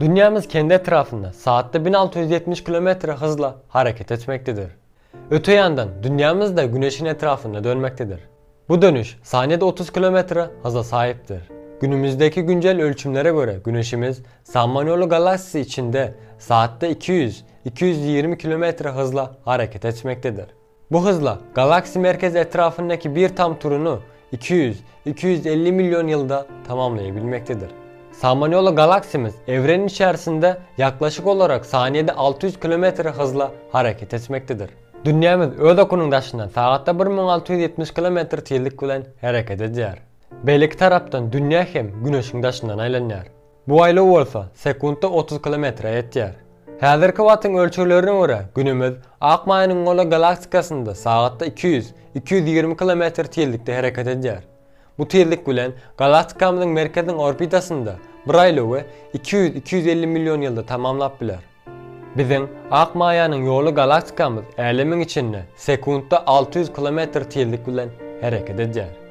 Dünýämiz kendi etrafynda saatda 1670 kilometre hyzla hareket etmektedir. Öte ýandan dünýämiz-de Güneşiň etrafynda dönmektedir. Bu dönüş saniyede 30 kilometre hyza sahipdir. Günümizdeki güncel ölçümlere göre Güneşimiz Samanyolu galaksisi içinde saatde 200-220 kilometre hyzla hareket etmektedir. Bu hyzla galaksi merkezi etrafyndaky bir tam turuny 200-250 milyon ýylda tamamlayabilmektedir. Samanyolu galaksimiz evrenin içerisinde yaklaşık olarak saniyede 600 kilometre hyzla hareket etmektedir. Dünýämiz öz okunyň daşyndan sagatda 1670 kilometr tizlik bilen hereket edýär. Beýleki tarapdan dünýä hem Güneşiň daşyndan aýlanýar. Bu aýlaw bolsa sekuntda 30 kilometre ýetýär. Häzirki wagtyň ölçeglerine görä, Günümiz Ak maýanyň goly galaktikasynda sagatda 200-220 kilometr tizlikde hereket edýär. Bu tizlik bilen galaktikamyzyň merkeziniň orbitasynda bir aýlawy 200-250 million ýylda tamamlap biler. Biziň Ak maýanyň ýoly galaktikamyz älemiň içinde sekuntda 600 kilometr tizlik bilen hereket edýär.